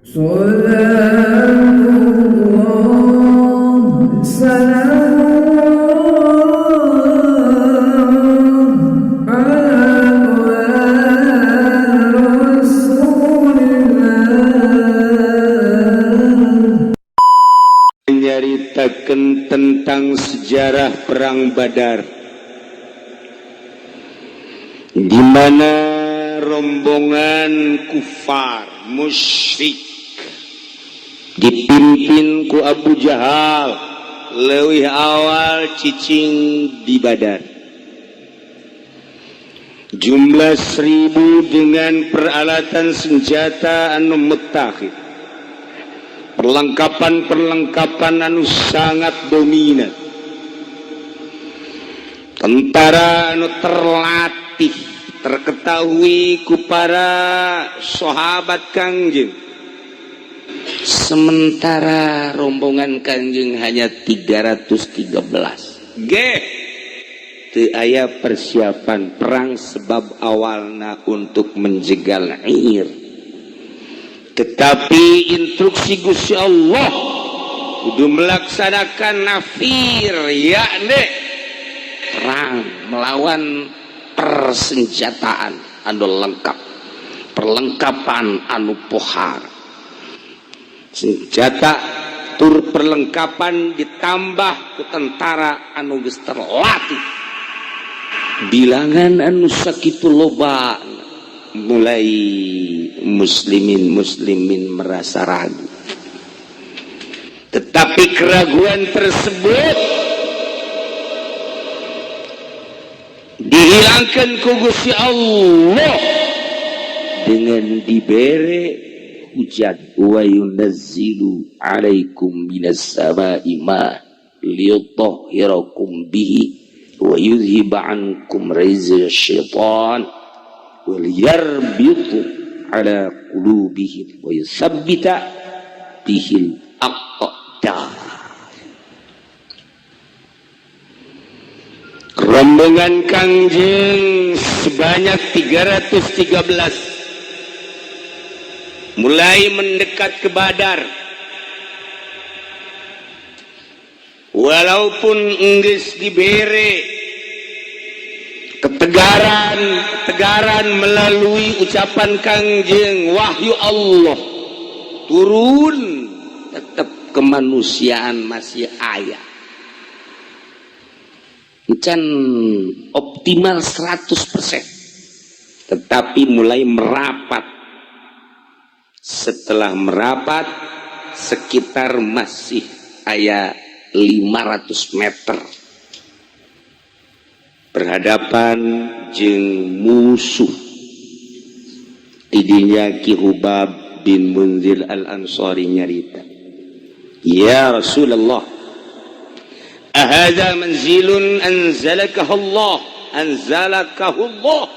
Salatullah, salamullah ala Rasulillah. Menyaritakan tentang sejarah Perang Badar, di mana rombongan kufar musyrik dipimpin ku Abu Jahal leuwih awal cicing di Badar, jumlah 1.000 dengan peralatan senjata anu mutakhir, perlengkapan-perlengkapan anu sangat dominan, tentara anu terlatih, terketahui ku para sahabat Kangjeng. Sementara rombongan Kangjeng hanya 313 G. Teu aya persiapan perang sebab awalna untuk menjegal air, tetapi instruksi Gusti Allah kudu melaksanakan nafir, yakni perang melawan persenjataan anu lengkap, perlengkapan anu pohar, senjata tur perlengkapan ditambah ku tentara anu geus terlatih, bilangan anu sakitu loba. Mulai muslimin muslimin merasa ragu, tetapi keraguan tersebut dihilangkan ku Gusti Allah dengan dibere hujan, wa yunazzilu alaikum minas sama'i ma liyutahhirakum bihi wa yudhhiba ankum rizqa syaitan wa liyarbitu ala qulubihim wa yuthabbita bihil aqdam. Rombongan Kangjeng sebanyak 313 mulai mendekat ke Badar, walaupun enggeus dibere ketegaran ketegaran melalui ucapan Kangjeng, wahyu Allah turun, tetap kemanusiaan masih aya, can optimal 100%, tetapi mulai merapat. Setelah merapat sekitar masih aya 500 meter berhadapan jeung musuh, tidinya Ki Hubab bin Munzir Al-Ansari nyarita, "Ya Rasulullah, ahadza manzilun anzalakahu Allah, anzalakahu Allah?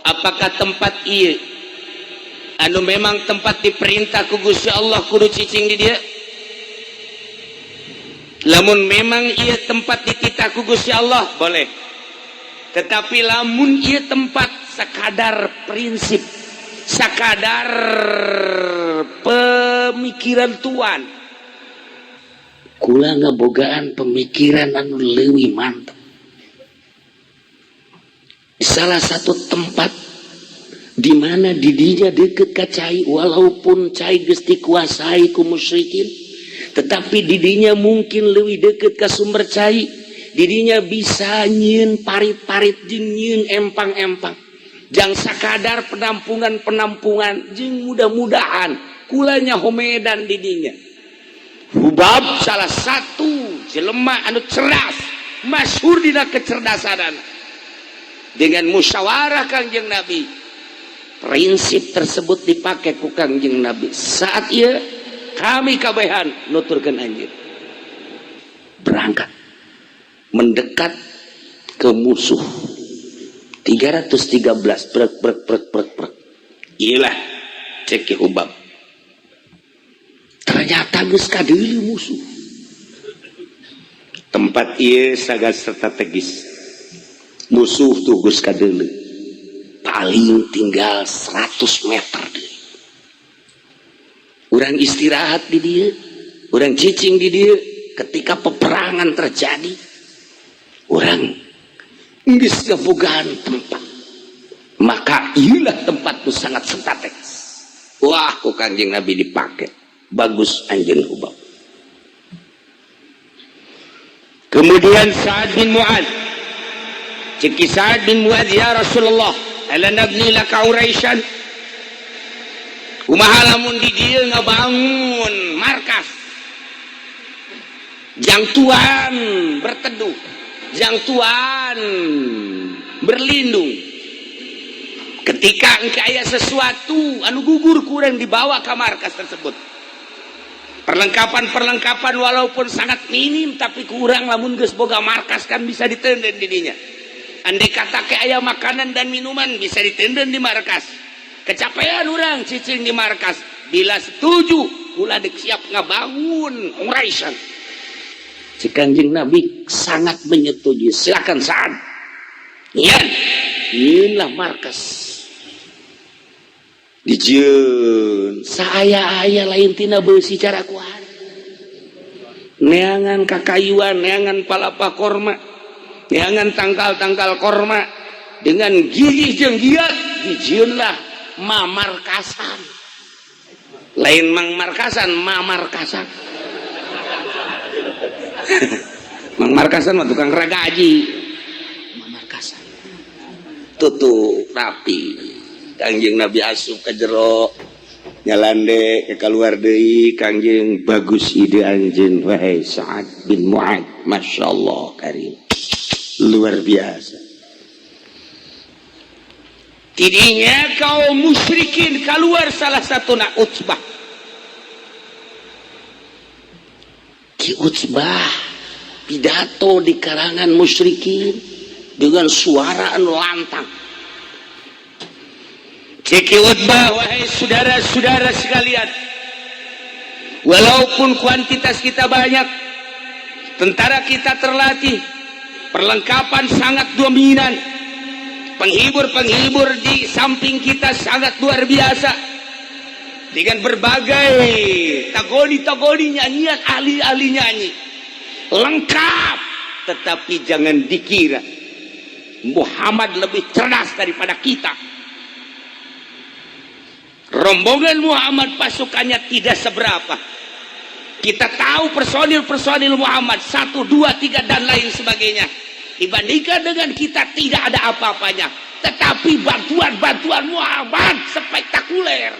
Apakah tempat ieu anu memang tempat diperintah ku Gusti Allah kudu cicing di dieu? Lamun memang ieu tempat dititah ku Gusti Allah, boleh. Tetapi lamun ieu tempat sekadar prinsip, sakadar pemikiran tuan, kula ngabogaan pemikiran anu leuwih mantep. Di salah satu tempat di mana didinya deket ka cai, walaupun cai geus dikuasai ku musyrikin, tetapi didinya mungkin lebih deket ke sumber cai. Didinya bisa nyieun parit-parit jeung nyieun empang-empang jang sakadar penampungan-penampungan, jeung mudah-mudahan kulanya homedan didinya." Hubab salah satu jelema anu cerdas, masyhur dina kecerdasan. Dengan musyawarah Kangjeng Nabi, prinsip tersebut dipakai ku Kangjeng Nabi. Saat ieu kami kabehan nuturkeun anjeun berangkat mendekat ke musuh 313, brek brek brek brek brek. Iyalah, cek Ki Hubab, ternyata geus kadeuleu musuh. Tempat ieu sangat strategis, musuh tuh geus kadeuleu, paling tinggal 100 meter deui. Urang istirahat di dieu, urang cicing di dieu. Ketika peperangan terjadi, urang geus ngabogaan tempat, maka ieulah tempat nu sangat strategis. Wah, ku Kanjeng Nabi dipake bagus anjeun Hubab. Kemudian Sa'ad bin Mu'ad, cek Sa'ad bin Mu'ad, ya Rasulullah, ala nabni laka uraisyan, kumaha lamun di dieu ngabangun markas jang tuan berteduh, jang tuan berlindung ketika engke aya sesuatu anu gugur kurang dibawa ke markas tersebut. Perlengkapan-perlengkapan walaupun sangat minim, tapi kurang lamun geus boga markas kan bisa ditenden di dinya. Andai kata ke aya makanan dan minuman bisa ditenden di markas. Kecapean orang cicing di markas. Bila setuju, kula dek siap ngabangun uraisan. Si Kanjeng Nabi sangat menyetujui. Silakan Sa'ad. Ya, inilah markas. Dijieun saaya-aya lain tina beusi cara kuat. Neangan kakayuan, neangan palapa korma, neangan tangkal-tangkal korma dengan gigih jeung giat dijieunlah mamarkasan. Lain mang markasan, mamarkasan. Mang markasan mah tukang ragaji. Mamarkasan. Tutup rapi. Kangjeng Nabi asup ke jero nyalande ke keluar deui. Kangjeng, bagus ide anjeun wahai Sa'ad bin Mu'ad, Masya Allah karim, luar biasa. Tidinya kaum musyrikin keluar salah satu nak Utsbah. Ki Utsbah pidato di kalangan musyrikin dengan suara anu lantang. Ceki Utbah, wahai saudara-saudara sekalian, walaupun kuantitas kita banyak, tentara kita terlatih, perlengkapan sangat dominan, penghibur-penghibur di samping kita sangat luar biasa, dengan berbagai tagoni-tagoni nyanyian ahli-ahli nyanyi lengkap, tetapi jangan dikira Muhammad lebih cerdas daripada kita. Rombongan Muhammad pasukannya tidak seberapa. Kita tahu personil-personil Muhammad 1, 2, 3 dan lain sebagainya. Dibandingkan dengan kita tidak ada apa-apanya. Tetapi bantuan-bantuan Muhammad spektakuler.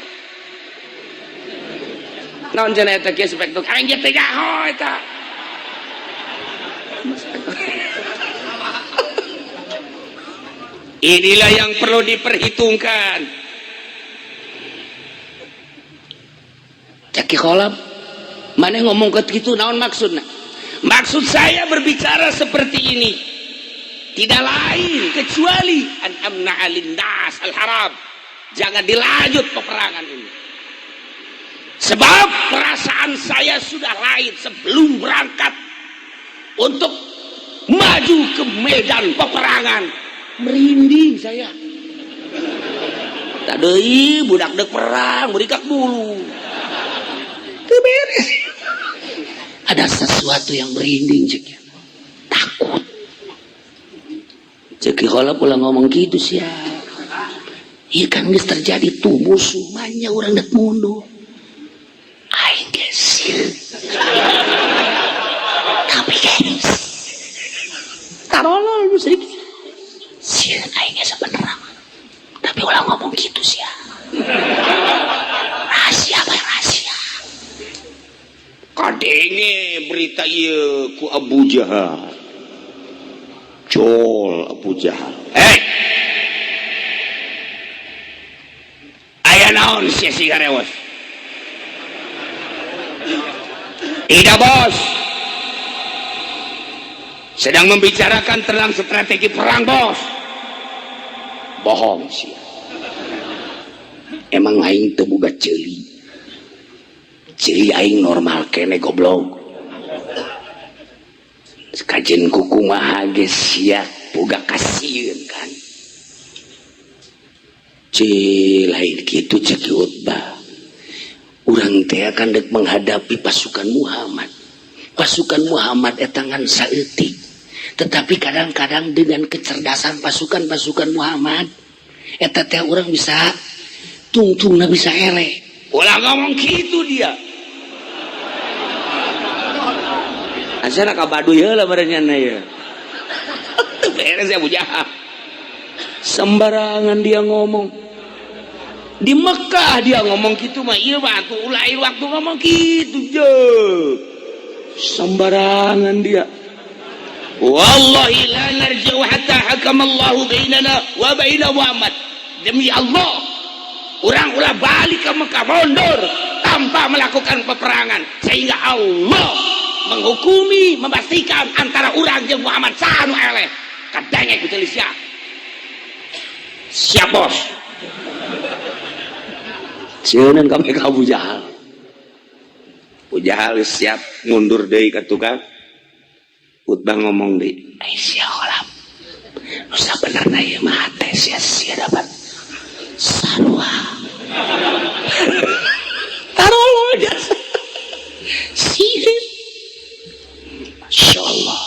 Naon cenah eta kieu spektakuler? Aing ge teh nyaho eta. Inilah yang perlu diperhitungkan. Caki kolab, mana ngomong ke gitu, naon maksudnya? Maksud saya berbicara seperti ini tidak lain kecuali an amna alinnas al-haram. Jangan dilanjut peperangan ini. Sebab perasaan saya sudah lain sebelum berangkat untuk maju ke medan peperangan. Merinding saya. Tak deui budak dek perang berikak bulu. Teu beres. Ada sesuatu yang merinding cek. Takut. Cek kalau pulang ngomong gitu sih ya. Iya kan geus terjadi tuh musuh banyak orang dek mundur. Aing geus. Tapi guys, tarolol musyrik. Sieun aing ge sebenerna. Tapi ulah ngomong gitu sih ya. Rahasia bae rahasia. Kadenge berita ieu ku Abu Jahal. Jol Abu Jahal. Hei. Aya naon sia si garewos? Tidak bos. Sedang membicarakan tentang strategi perang bos. Bohong sih. Emang aing teu boga ceuli. Ceuli aing normal kene goblok. Kajen kukumaha ge sia boga kasieun kan. Cil lain kitu cek Utbah. Urang teh akan dek menghadapi pasukan Muhammad. Pasukan Muhammad eta ngan saeutik, tetapi kadang-kadang dengan kecerdasan pasukan-pasukan Muhammad eta teh urang bisa tungtungna bisa eleh. Ulah ngomong gitu dia. Asana ka Baduy heula barenya ya. Teu beres ya Abu Jahal. Sembarangan dia ngomong. Di Mekah dia ngomong gitu mah ieu mah atuh ulah waktu ngomong gitu je. Sembarangan dia. Wallahi la narji'u hatta hakamallahu bainana wa baina Muhammad. Demi Allah, urang ulah balik ke Mekah mundur tanpa melakukan peperangan sehingga Allah menghukumi, memastikan antara urang jeung Muhammad saha nu eleh. Kadenge ku sia. Siap bos. Sieun kabeh ka Abu Jahal. Abu Jahal siap mundur deui ka tukang. Utbah ngomong deui, "Ai sia olam. Nu sabenerna ieu mah teh sia-sia dapat sarua." Tarolo jasa. Sieun. Masya Allah.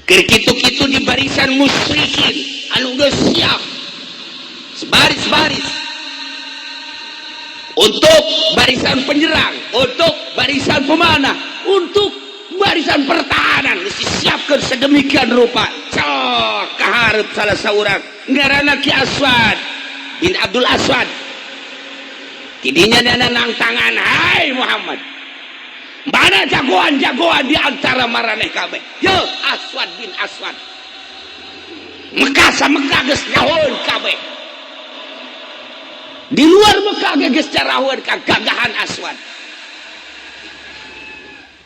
Keur kitu-kitu di barisan musyrikin anu geus siap. Baris-baris untuk barisan penyerang, untuk barisan pemanah, untuk barisan pertahanan disiapkan sedemikian rupa. Cok kaharep salah seorang ngaranna Ki Aswad bin Abdul Aswad. Tidinya nang tangan, hai Muhammad, mana jagoan-jagoan di antara maraneh kabeh? Yo Aswad bin Aswad. Mekah sa Mekah geus nyahoeun kabeh. Di luar Mekah geus carahueun kagagahan Aswad.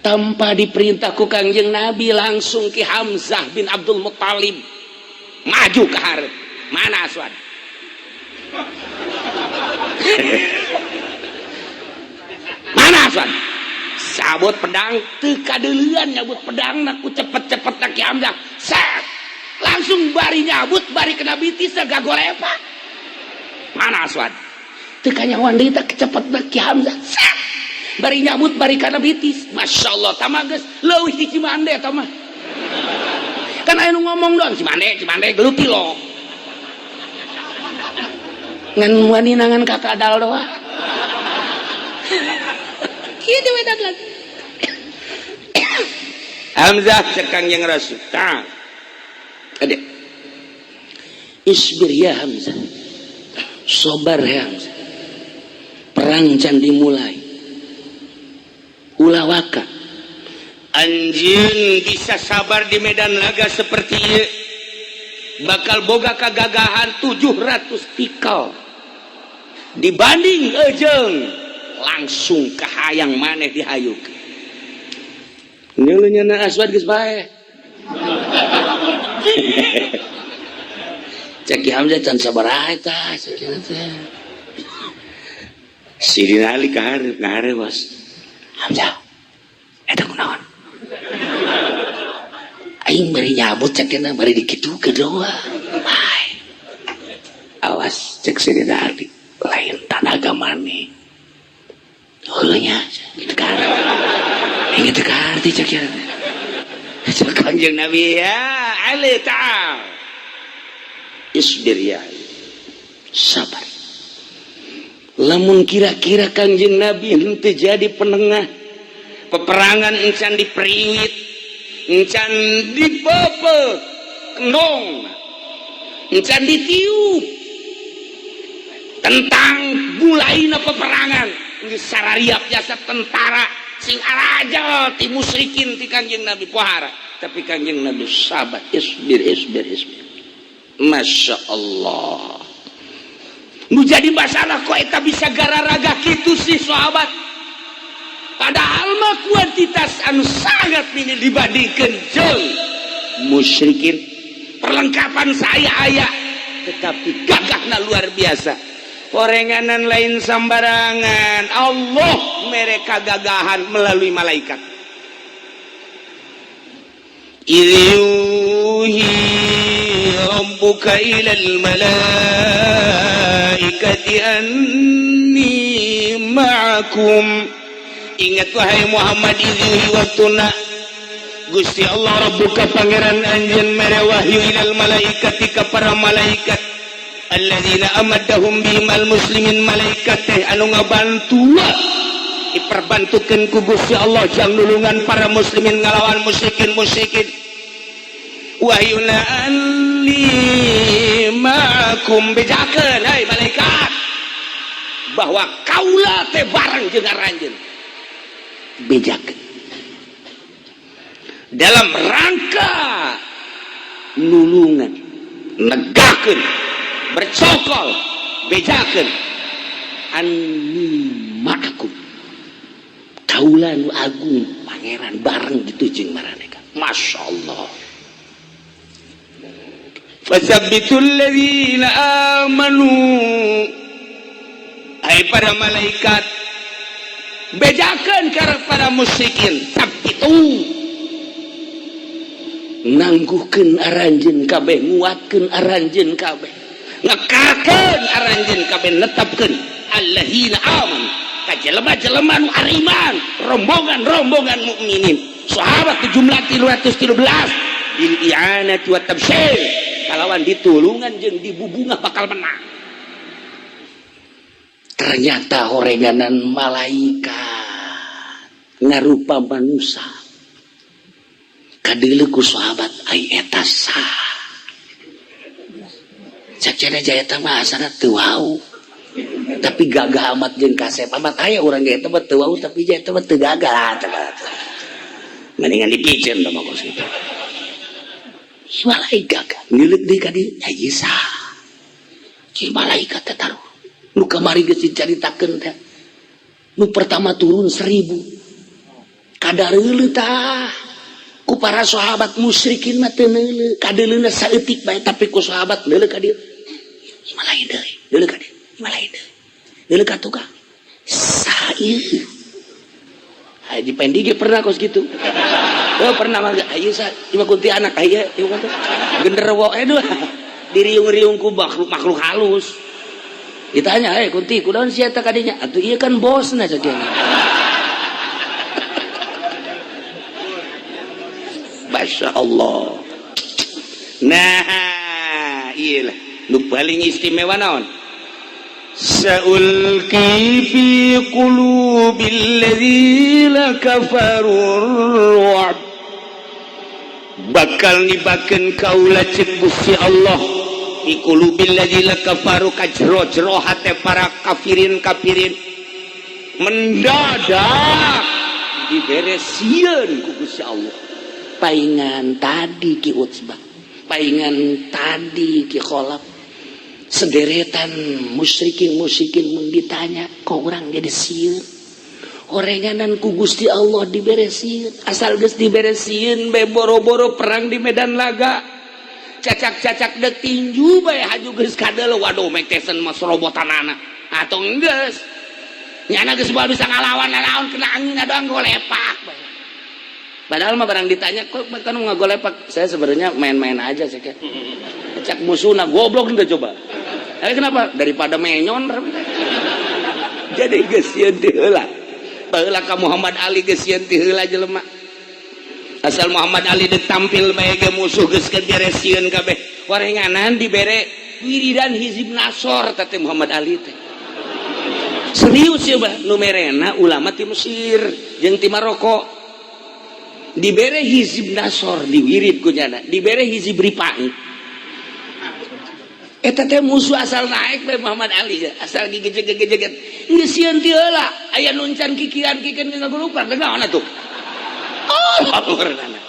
Tanpa diperintah ku Kangjeng Nabi langsung Ki Hamzah bin Abdul Muttalib maju ke hareup. Mana Aswad? Mana Aswad? Sabut pedang teu kadeuleuan nyabut pedang ku cepet-cepet na Ki Hamzah. Set! Langsung bari nyabut bari kena bitis gagolepa. Mana Aswad? Teu kanyahoan deui teh kecepetna Ki Hamzah. Set! Bari nyabut bari kana bitis. Masya Allah, tama geus leuwih di Cimande eta mah. Kan aya nu ngomong doang Cimande, Cimande geluti lo. Ngan wani nangan kakadal doang. Kieu we lagi. Hamzah cek Kangjeng Rasul. Tah. Adek. Isbir ya Hamzah. Sobar ya Hamzah. Perang can dimulai. Ulah waka. Anjeun bisa sabar di medan laga seperti ieu. Bakal boga kagagahan 700 tikal. Dibanding ejeng langsung kahayang maneh dihayuk. Ngeuleuh na Aswad geus bae. Cek Ki Hamzah can sabaraha eta cek teh. Sidina Ali ka hareup ngahareup bos. Hamzah, eta kunaon? Aing bari nyabut cek cenah bari dikitukeun doang. Bae. Awas cek Sidina Ali, lain tanaga maneh. Heuh nya gitu kan. Ingat teu kaarti cek cenah. Cek Kangjeng Nabi ya Ali ta'al. Isbir ya. Sabar. Lamun kira-kira Kangjeng Nabi henteu jadi penengah peperangan encan diperiwit, encan dipepe kendong, encan ditiup tentang mulaina peperangan geus sarariap jasa tentara sing arajal ti musyrikin ti Kangjeng Nabi pohara, tapi Kangjeng Nabi sabar, isbir isbir isbir. Masya Allah. Nu jadi masalah kok eta bisa gararaga kitu sih sahabat, padahal mah kuantitas anu sangat minim dibandingkan jeung musyrikin, perlengkapan saya aya tetapi gagahna luar biasa, orenganan lain sambarangan. Allah mereka gagahan melalui malaikat. Yuhi rabbuka ilal malaikati anni ma'akum. Ingat wahai Muhammad, idz yuhi waktuna Gusti Allah Rabbuka pangeran anjeun mere wahyu ilal malaikati ka para malaikat, alladzina amaddahum bimal muslimin, malaikat teh anu ngabantu, diperbantukeun ku Gusti Allah jang nulungan para muslimin ngalawan musyrikin musyrikin. Wahyuna anni ma'akum, bejakeun hai malaikat bahwa kaula teh bareng jeung aranjeun. Bejakeun dalam rangka nulungan, negakeun, bercokol, bejakeun anni ma'akum, kaula nu agung pangeran bareng gitu jeung maraneka. Masya Allah. Fasabbitul ladzina amanu, hai para malaikat, bejakeun ka para musyrikin, sabitu, nangguhkeun aranjeun kabeh, nguatkeun aranjeun kabeh, ngekarkeun aranjeun kabeh, netepkeun alladzina amanu ka jelema-jelema nu ariman, rombongan-rombongan mukminin, sahabat di jumlah 313, bil i'anati wa tabsyir, kalawan ditulungan jeung dibubungah bakal menang. Ternyata horenganan malaikat ngarupa manusia kadeuleu ku sahabat, ai eta sah? Cek cenah jaya eta mah asana teu wau tapi gagah amat jeung kasep amat. Aya urang ge eta mah teu wau tapi jaya eta mah teu gagah. Mendingan dipiceun tah mah kos kitu. Malaikat gagah ngeuleuk deui ka dieu, nya ieu saha? Ci malaikat teh taruh nu kamari geus dicaritakeun teh, nu pertama turun 1000 kadareuleuh tah ku para sahabat. Musyrikin mah teu neuleuh, kadeuleuna saeutik bae, tapi ku sahabat neuleuh ka dieu, malain deui, neuleuh ka dieu, malain deui, neuleuh ka tukang, saha ieu? Haji Pendi ge pernah kos gitu. Oh, pernah mah ieu sa ieu mah kuntilanak aya ieu mah genderuwo aduh diriung-riung ku makhluk makhluk halus. Ditanya, "Eh Kunti, kunaon sia eta kadinya?" "Atuh ieu kan bosna," cek dia. Masya Allah. Nah, iyalah nu paling istimewa naon? Sa'ulqi fi qulubil ladzina kafaru ru'b, bakal nibakeun kaula, cek Gusti Allah, fi qulubil ladzina kafaru, ka jero-jero hate para kafirin kafirin, mendadak dibere sieun ku Gusti Allah. Paingan tadi Ki Utsbah, paingan tadi Ki Kholaf, sederetan musyrikin musyrikin mun ditanya, kok orang jadi sieun? Orenganan ku Gusti Allah dibere sieun. Asal geus dibere sieun bae, boro-boro perang di medan laga, cacak-cacak dek tinju bae haju geus kadeul, waduh, Mike Tyson mah serobotanana atau geus nyana geus moal bisa ngalawan nalaon, kena angin doang golepak bae. Padahal mah barang ditanya, kok kan ngagolepak? Saya sebenarnya main-main aja sih, kayak cek musuhna, goblok udah coba. Eh, kenapa? Daripada menyon. Jadi geus sieun ti heula. Baheula ka Muhammad Ali geus sieun ti heula jelema. Asal Muhammad Ali ditampil bae ge musuh geus kegere sieun kabeh. Warenganan dibere wiridan hizib nasor teh Muhammad Ali teh. Serius ya bah, nu merena ulama ti Mesir jeung ti Maroko. Dibere hizib nasor diwirid ku nyana, dibere hizib ripai. Eta teh musuh asal naik bae Muhammad Ali asal gigit-gigit geus sieun ti heula, aya nu encan kikian kikian ngagulupan naon atuh. Oh, ngorana.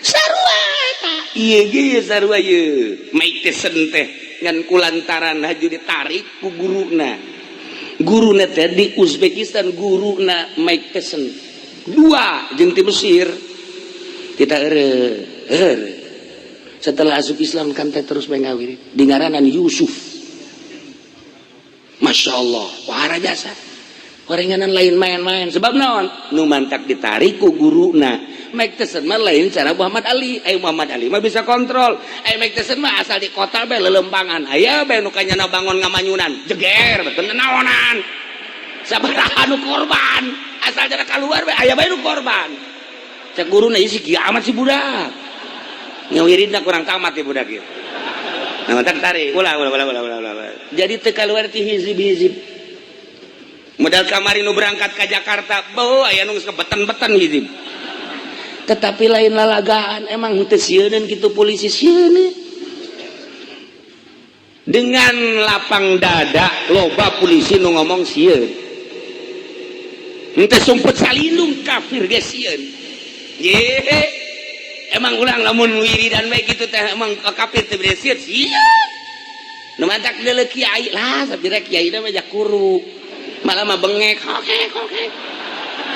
Sarua eta. Ieu ge sarua ieu. Mike Tyson teh ngan kulantaran haju ditarik ku guruna. Guruna teh di Uzbekistan, guruna Mike Tyson. Dua jeung ti Mesir. Kita ere. Setelah asup Islam kan teh terus bae ngawirid. Di ngaranan Yusuf. Masya Allah, wahara jasa. Horenganan lain main-main sebab naon nu mantak ditarik ku guruna. Mike Tyson mah lain cara Muhammad Ali. Ayo Muhammad Ali mah bisa kontrol. Ayo Mike Tyson mah asal di kota bae lelempangan. Aya bae nu kanyana bangun ngamanyunan. Jeger betul naonan. Sabaraha nu korban. Asal jana keluar bae aya bae nu korban. Cek guruna ieu si kiamat si budak. Ngawiridna kurang tamat ya budak ieu. Nah mantak tarik ulah ulah ulah ulah ulah. Jadi teu kaluar ti hizib-hizib. Modal kamari nu berangkat ke Jakarta, beuh aya nu geus kebeten-beten hizib. Tetapi lain lalagaan, emang henteu sieuneun kitu polisi sieun. Dengan lapang dada loba polisi nu ngomong sieun. Henteu sumput salindung kafir ge sieun. Ye. Emang ulang lamun wiridan bae kitu teh emang kafir teu bade sieun, sieun. Nu mantak deuleu kiai lah, sapira kiai mah jakuru. Malah mah bengek hokek hokek.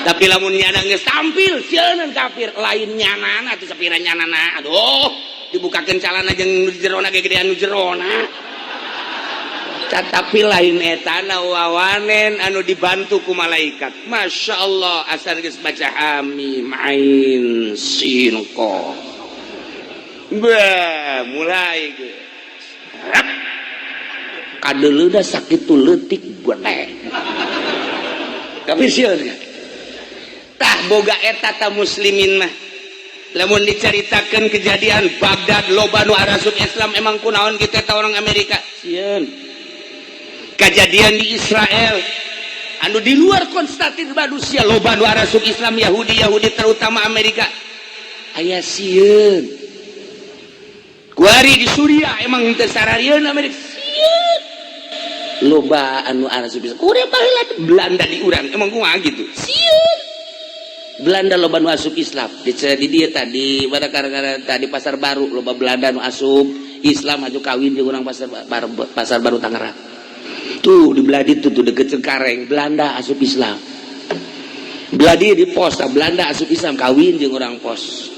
Tapi lamun nyana geus tampil sieun kafir, lain nyanana atuh sapira nyanana. Aduh, dibukakeun calana jeung nu jerona ge gedean nu jerona. Tetapi lain etana wawanen anu dibantu ku malaikat. Masya Allah, asal geus baca hamim ain sin qaf. Bah, mulai geus. Kadeuleuda sakitu leutik gede. Tapi sieun tah boga eta ta muslimin mah. Lamun dicaritakeun kejadian Baghdad loba nu arasup Islam emang kunaon kitu eta orang Amerika sieun. Kejadian di Israel anu di luar konstatir manusia loba nu arasup Islam Yahudi Yahudi terutama Amerika aya sieun. Kuari di Suriah emang teu sararieun Amerika sieun. Loba anu arasup Islam kuari baheula Belanda di urang emang kumaha gitu sieun. Belanda loba nu asup Islam di dia tadi pada gara-gara tadi pasar baru loba Belanda nu asup Islam aju kawin jeung urang pasar baru Tangerang. Tuh di belah ditu tuh deket Cengkareng Belanda asup Islam. Belah dieu di pos Belanda asup Islam kawin jeung urang pos.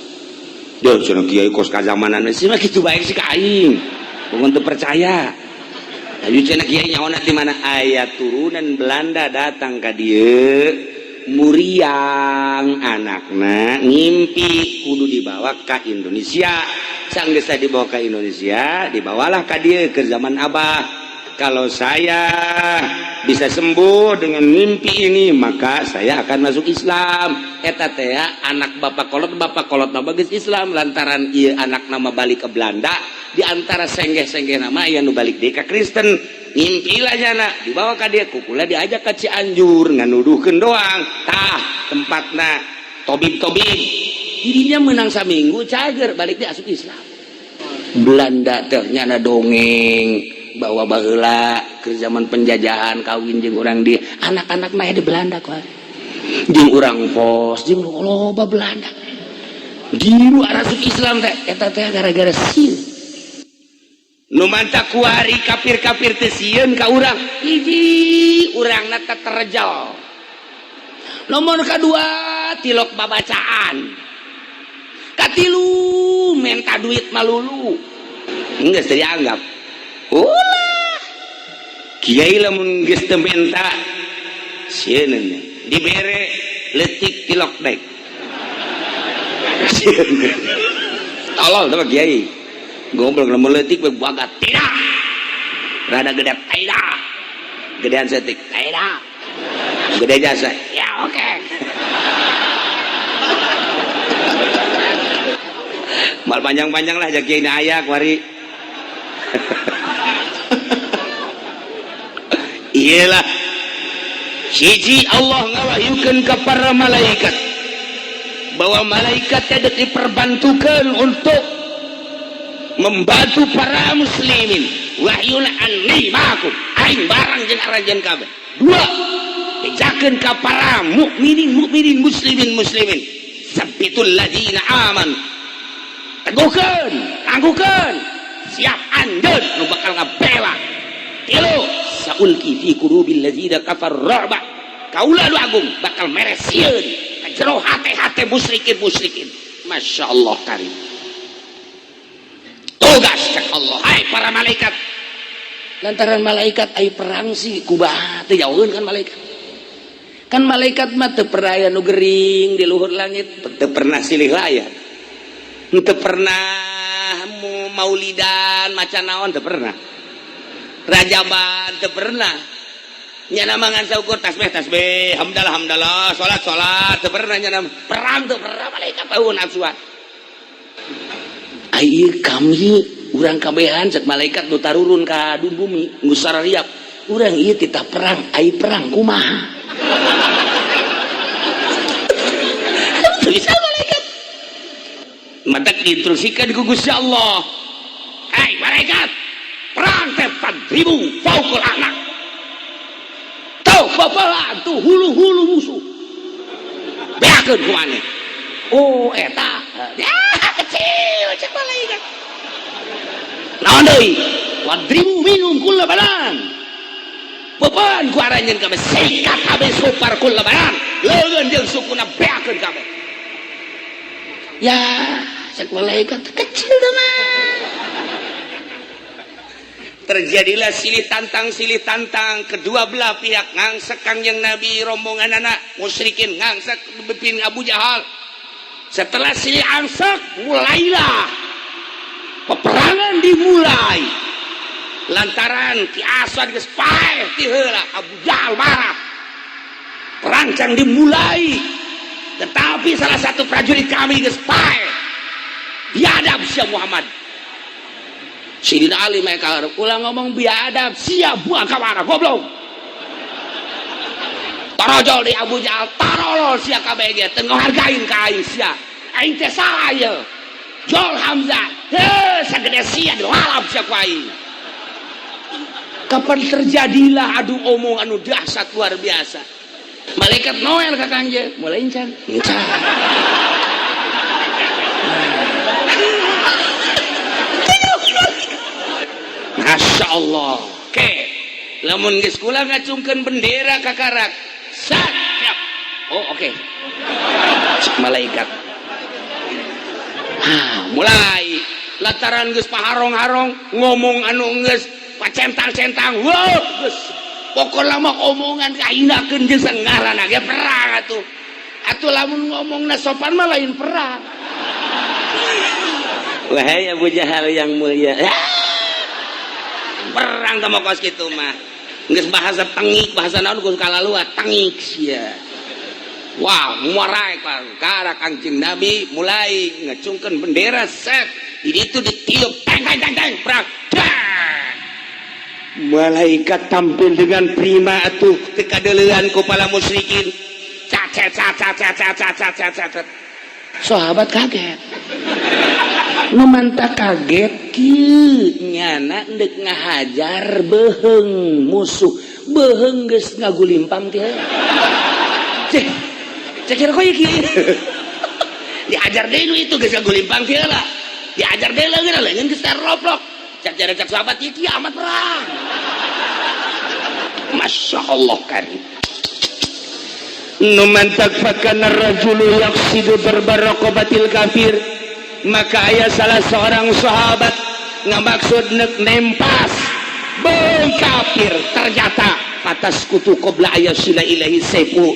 Duh cenah kiai kos kazamanan sih mah kitu bae sih ka aing. Bukan teu percaya. Ayo cenah kiai nyaona di mana aya turunan Belanda datang ka dieu muriang anakna ngimpi kudu dibawa ka Indonesia. Sanggeus dibawa ka Indonesia, dibawalah ka dieu ke zaman Abah. Kalau saya bisa sembuh dengan mimpi ini, maka saya akan masuk Islam. Eta teh anak bapak kolot nama geus Islam lantaran ieu anak nama balik ke Belanda, di antara senggeh-senggeh nama aya nu balik deui ka Kristen. Ngimpilah nyana dibawa ka dieu kukula diajak ka Cianjur nganuduhkeun doang. Tah tempatna tobib-tobib. Dirinya menang saminggu cager balik dia asup Islam. Belanda teh nyana dongeng bahwa baheula ke zaman penjajahan kawin jeung urang di anak-anak mah di Belanda kok jeung urang pos jeung loba Belanda di nu arasup Islam teh eta teh gara-gara sieun. Nu mantak kuari kafir-kafir teh sieun ka urang hiji urangna teh terjal. Nomor kedua tilok babacaan. Katilu minta duit malulu. Geus teu dianggap. Ulah. Kiai lamun geus teu menta sieun dibere leutik tilok dek. Sieun. Tolol teh kiai. Goblok lamun leutik we bagat tidak. Rada gede tidak. Gedean setik tidak. Gede jasa. Ya oke. Okay. Mal panjang-panjang lah kiai aya kuari. Iyalah siji Allah ngawahyukeun ka para malaikat bahwa malaikat tidak diperbantukan untuk membantu para muslimin. Wahyuna anni ma'akum aing barang jeung aranjeun kabeh. Dua, bejakeun ka para mukminin mukminin muslimin muslimin sabitul ladzina aman, teguhkeun tangguhkeun siap anjeun nu bakal ngabela. Tilu, saulki fi qulubil ladzina kafar ru'ba, kaula nu agung bakal mere sieun ka jero hate-hate musyrikin musyrikin. Masya Allah karim. Tugas cek Allah, hai para malaikat. Lantaran malaikat ai perang sih kubaha teu jauheun kan malaikat. Kan malaikat mah teu pernah aya nu gering di luhur langit, teu pernah silih layar, teu pernah maulidan maca naon, teu pernah rajaban, teu pernah. Nyana mangan saukur tasbih tasbih, hamdalah hamdalah, salat salat, teu pernah. Nyana perang teu pernah malaikat tahu nafsuan. Ai kami urang kabehan, cek malaikat nu tarurun ka bumi nu sarariap, urang ieu titah perang, ai perang kumaha? Teu bisa malaikat. Matak diinstruksikan ku Gusti Allah, "Hai malaikat, perang teh fadribu fauqal a'naq." Tuh babalan tuh hulu-hulu musuh, beakeun ku maneh. Oh, eta ya kecil, cek malaikat. Naon deui? Wadribu minhum kulla banan. Beban ku aranjeun kabeh, sikat kabeh supar kulla banan, leugeun jeung sukuna beakeun kabeh. Ya, cek malaikat, kecil mah. Terjadilah silih tantang kedua belah pihak ngangsek Kangjeng Nabi, rombongan anak musyrikin ngangsek pimpin Abu Jahal. Setelah silih angsek, mulailah peperangan dimulai. Lantaran Ki Aswad geus paeh ti heula, Abu Jahal marah, perang can dimulai, tetapi salah satu prajurit kami geus paeh. "Biadab sia, Muhammad." Sidina Ali mereka ulah ngomong biadab sia, buang ka mana, goblok. Torojol di Abu Jahal, "Tarolol sia kabeh ge, teu ngahargain ka aing sia. Aing teh salah ye." Jol Hamzah, heuh, sagede sia dilalap sia ku aing. Kapan terjadilah adu omong anu dahsyat luar biasa. Malaikat Noel ka Kangjeng, mulai encan. Encan. Masya Allah. Oke, lamun geus kula ngacungkeun bendera ka karak. Sat, siap. Oh, oke. Cek malaikat. Ah, mulai lantaran geus paharong-harong ngomong anu geus pacentang-centang. Wah, geus pokokna mah omongan kainakeun jeung sangarana ge perang atuh. Atuh lamun ngomongna sopan mah lain perang. Wahai Abu Jahal yang mulia. Perang teh kos kitu mah. Geus bahasa tengik, bahasa naon geus kalalua tengik sia. Wah, muarai karak Kangjeng Nabi mulai ngacungkeun bendera set. Di itu ditiup teng teng teng teng perang. Dah. Malaikat tampil dengan prima atuh teu kadeuleuan ku para musyrikin. Cacet cacet cacet cacet cacet. Sahabat kaget. Nu manta kaget kieu nyana deuk ngahajar beuheung musuh. Beuheung geus ngagulimpang teh. Cek. Cek kira koy kieu. Diajar deui nu itu geus ngagulimpang teh lah. Diajar deui leungeun leungeun geus roplok. Cek jare cek sahabat ieu kiamat perang. Masya Allah kan. Nu mantak fakana rajulu yaqsidu darba raqabatil kafir. Maka aya salah seorang sahabat ngamaksud nek nempas beuh kafir, ternyata patas kutu qabla ayasila ilahi saifu,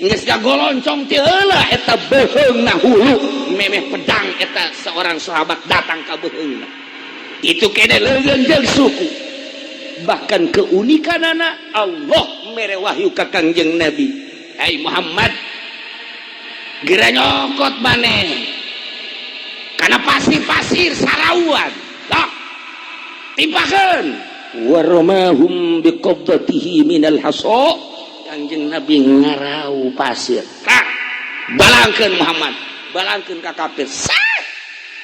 geus gagoloncong ti heula eta beuheungna hulu memeh pedang eta seorang sahabat datang ka beuheungna itu kene leungeun jeung suku. Bahkan keunikanana Allah mere wahyu ka Kangjeng Nabi, "Hai Muhammad, geura nyokot maneh karena pasir-pasir sarauan tak timpakeun." Waromahum biqabdatihi minal haso. Kangjeng Nabi ngarau pasir tak balangkeun, Muhammad, balangkeun ka kafir. Sat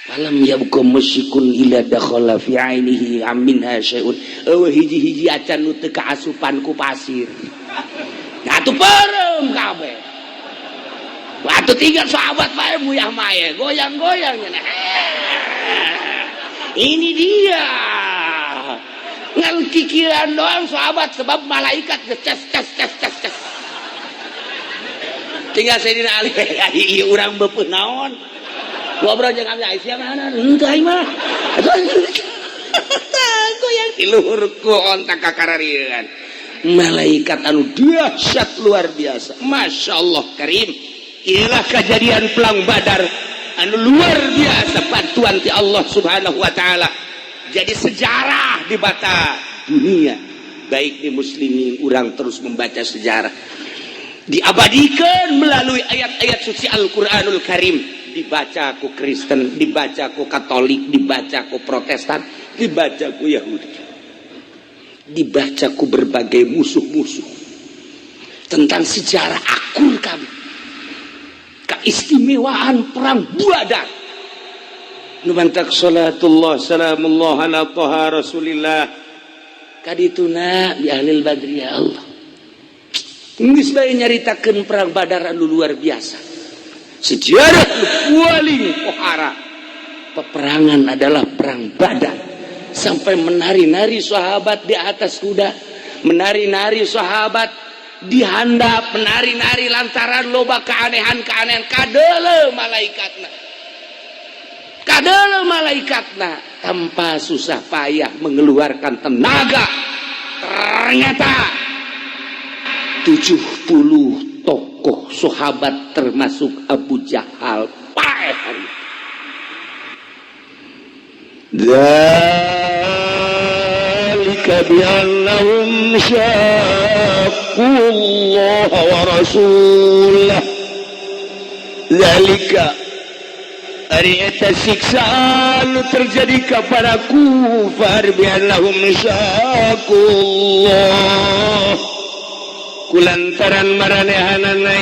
falam yabqa musyrikun illa dakhala fi ainihi minha syai'un. Eueuh hiji-hiji acan nu teu kaasupan ku pasir. Nah, atuh peureum kabeh. Waktu tinggal sahabat bae muyah maye goyang-goyang. Ini dia ngan kikiran doang sahabat, sebab malaikat ces ces ces ces ces. Tinggal Sayyidina Ali, ieu urang beupeut naon, ngobrol jeung Abi Aisyah mana henteu aing mah goyang di luhur ku ontak kakararieun. Malaikat anu dahsyat, luar biasa. Masya Allah Karim. Inilah kejadian Perang Badar anu luar biasa, bantuan ti Allah Subhanahu wa Ta'ala. Jadi sejarah di bata dunia, baik di muslimin, orang terus membaca sejarah, diabadikan melalui ayat-ayat suci Al-Quranul Karim, dibaca ku Kristen, dibaca ku Katolik, dibaca ku Protestan, dibaca ku Yahudi, dibaca ku berbagai musuh-musuh tentang sejarah akur kami, keistimewaan Perang Badar. Nu mantak salatullah salamullah ala Toha Rasulillah kadituna bi ahlil badri. Ya Allah, geus bae nyaritakeun Perang Badar anu luar biasa, sejarah nu paling pohara peperangan adalah Perang Badar, sampai menari-nari sahabat di atas kuda, menari-nari sahabat di handap, menari-nari lantaran loba keanehan-keanehan. Kadeuleu malaikatna, kadeuleu malaikatna, tanpa susah payah mengeluarkan tenaga, ternyata 70 tokoh sahabat termasuk Abu Jahal paeh hari. ذلك بأنهم شاقوا الله ورسوله. ذلك ari eta siksaan terjadi kepada kufar, بأنهم شاقوا الله kulantaran maranehanana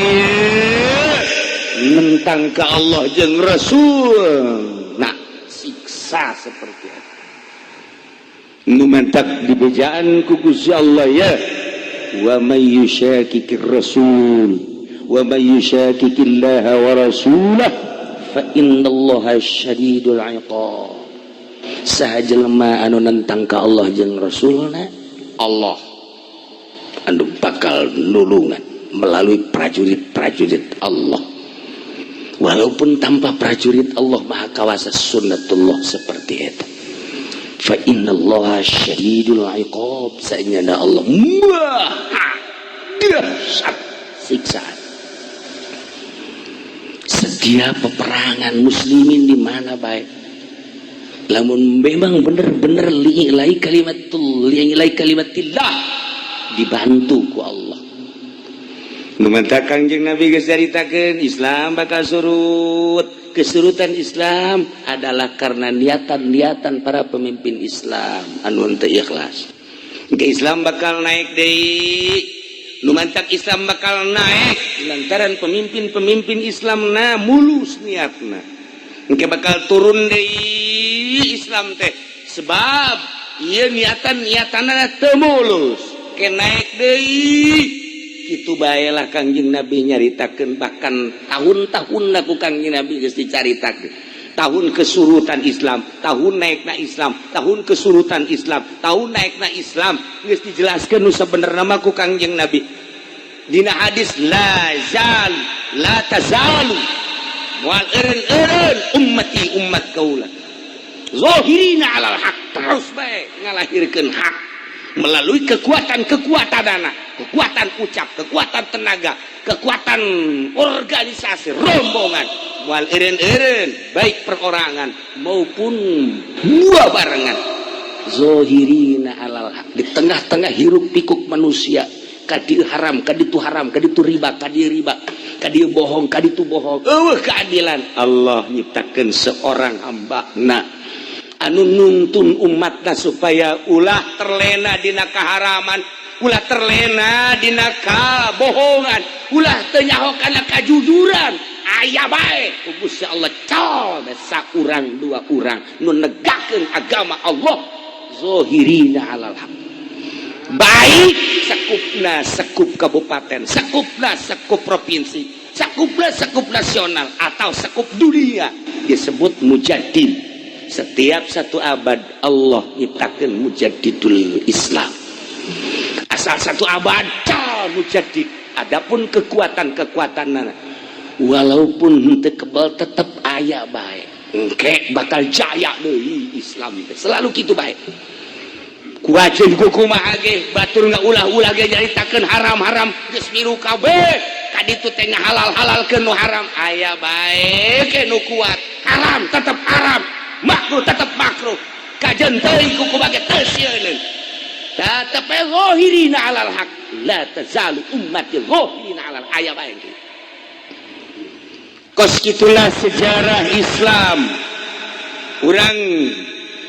nentang ka Allah jeung Rasul. Nah, siksa seperti itu nu mantak dibejaan ku Gusti Allah ya, ومن يشاقق الرسول ومن يشاقق الله ورسوله فإن الله شديد العقاب. Saha jelema anu nentang ka Allah jeung Rasulna, Allah anu bakal nulungan melalui prajurit-prajurit Allah. Walaupun tanpa prajurit, Allah Maha Kawasa, sunnatullah seperti itu. فإن الله شديد العقاب, saenyana Allah Maha dahsyat siksaan. Setiap peperangan muslimin di mana baik, lamun memang bener-bener لإعلاء كلمة لإعلاء كلمة الله, dibantu ku Allah. Nu mantak Kangjeng Nabi geus caritakeun Islam bakal surut. Kesurutan Islam adalah karena niatan-niatan para pemimpin Islam anu teu ikhlas. Ke Islam bakal naik deui. Nu mantak Islam bakal naik lantaran pemimpin-pemimpin Islam na mulus niatna. Engke bakal turun deui Islam teh sebab ieu niatan-niatanna teu mulus. Ke naik deui. Kitu baelah Kangjeng Nabi nyaritakeun, bahkan tahun-tahun ku Kangjeng Nabi geus dicaritakeun, tahun kesurutan Islam, tahun naikna Islam, tahun kesurutan Islam, tahun naikna Islam, geus dijelaskeun nu sabenerna mah ku Kangjeng Nabi dina hadis لا زال لا تزال, moal eureun-eureun أمتي umat kaula, ظاهرين على الحق, terus bae ngalahirkeun hak melalui kekuatan-kekuatan anak, kekuatan ucap, kekuatan tenaga, kekuatan organisasi rombongan. Moal eureun-eureun baik perorangan maupun dua barengan, ظاهرين على الحق, di tengah-tengah hiruk pikuk manusia, kadieu haram, kaditu haram, kaditu riba, kadieu riba, kadieu bohong, kaditu bohong, eueuh keadilan. Allah nyiptakeun seorang hamba na anu nuntun umatna supaya ulah terlena dina kaharaman, ulah terlena dina kabohongan, ulah teu nyaho kana kajujuran. Aya bae ku Gusti Allah cal saurang dua urang nu negakeun agama Allah, ظاهرين على الحق, baik sekupna sekup kabupaten, sekupna sekup provinsi, sekupna sekup nasional, atau sekup dunia, disebut mujaddid. Setiap satu abad Allah nyiptakeun mujaddidul Islam. Asal satu abad cal mujaddid. Adapun kekuatan-kekuatan, walaupun henteu kebal, tetap aya bae, engke bakal jaya deui Islam teh. Selalu kitu bae. Kuaceun ku kumaha ge, batur ngaulah-ulah ge, nyaritakeun haram-haram geus milu kabeh. Kaditu teh ngahalal-halalkeun nu haram. Aya bae ke nu kuat, haram tetep haram, makruh tetep makruh. Kajen teuing ku kumaha ge teu sieun, tetep bae zahirina alal haq. La tazalu ummati zahirina alal, aya bae. Kos itulah sejarah Islam. Urang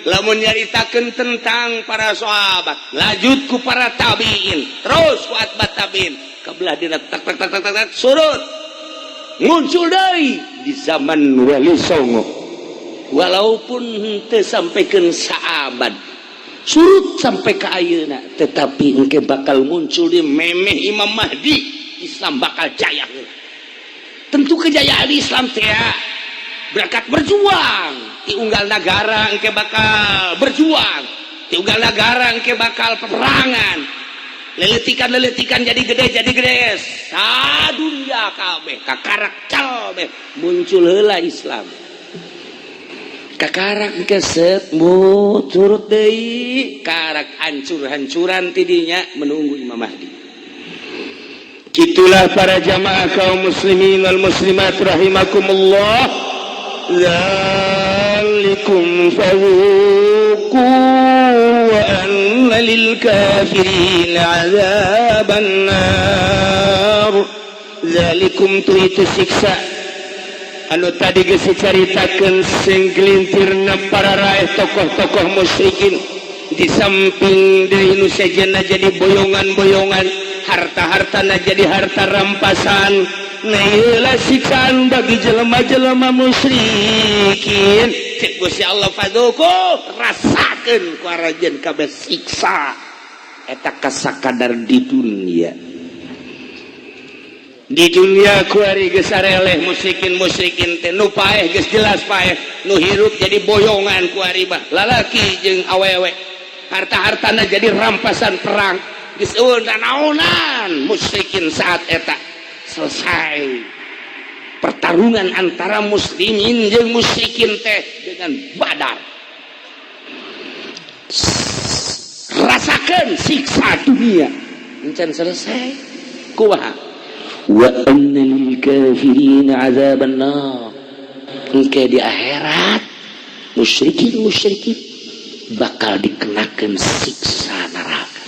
lamun nyaritakeun tentang para sahabat, lanjut ku para tabiin, terus ku atba tabiin, kebelah dina tak tak tak tak tak, tak surut, muncul deui di zaman Wali Songo. Walaupun henteu sampaikan saabad, surut sampai ke ayeuna, tetapi engke bakal muncul di memeh Imam Mahdi, Islam bakal jaya. Tentu kejayaan Islam teh berangkat berjuang di unggal negara, engke bakal berjuang di unggal negara, engke bakal peperangan, leletikan-leletikan jadi gede, jadi gede, sadunya kabeh kakarak cal beh muncul heula Islam. Kakarak keset mu turut deui, karak hancur-hancuran tidinya menunggu Imam Mahdi. Itulah para jamaah kaum muslimin wal muslimat rahimakumullah. Dzalikum fadzuqu wa anna lil kafirin adzaban nar. Dzalikum tu itu siksa anu tadi geus dicaritakeun, sing gelintirna para raeh tokoh-tokoh musyrikin, di samping deui nu sejenna jadi boyongan-boyongan, harta-hartana jadi harta rampasan. Nah, ieulah siksaan bagi jelema-jelema musyrikin. Cek Gusti Allah, fadzuqu, rasakeun ku aranjeun kabeh siksa eta kasakadar di dunia. Di dunia kuari geus areleh musyrikin. Musyrikin teh nu paeh geus jelas paeh, nu hirup jadi boyongan kuari mah, lalaki jeung awewe, harta-hartana jadi rampasan perang, geus eueun naonan musyrikin. Saat eta selesai pertarungan antara muslimin jeung musyrikin teh dengan Badar, rasakan siksa dunia encan selesai. Kumaha? Wa anna lil kafirin azaban nar. Engke di akhirat musyrikin musyrikin bakal dikenakan siksa neraka.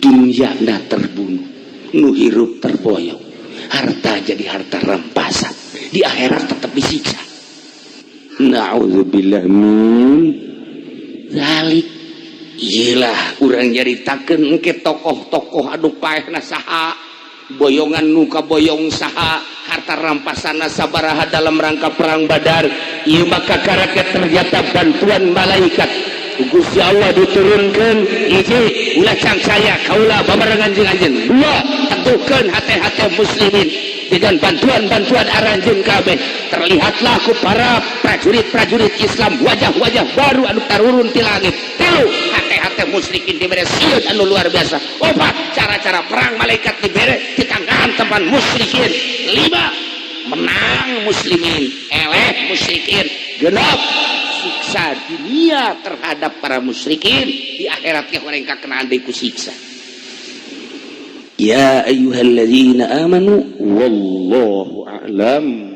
Dunia terbunuh, nu hirup terboyong, harta jadi harta rampasan, di akhirat tetap disiksa. Na'udzubillah min zalik. Iyalah, urang nyaritakeun engke tokoh-tokoh anu paehna saha, boyongan nu kaboyong saha, harta rampasanna sabaraha dalam rangka perang Badar. Ieu maka karakter ternyata bantuan malaikat Gusti Allah diturunkan. Hiji, ulah cangcaya kaula babarengan jeung anjeun. Dua, teguhkeun hate-hate muslimin dengan bantuan-bantuan aranjeun kabeh. Terlihatlah ku para prajurit-prajurit Islam wajah-wajah baru anu tarurun ti langit. Tilu, hate-hate musyrikin dibere sieun anu luar biasa. Opat, cara-cara perang malaikat dibere di tangan teman musyrikin. Lima, menang muslimin, eleh musyrikin. Genep, siksa dunia terhadap para musyrikin, di akhiratnya mereka kena deui ku siksa. Ya ayyuhalladzina amanu, wallahu a'lam.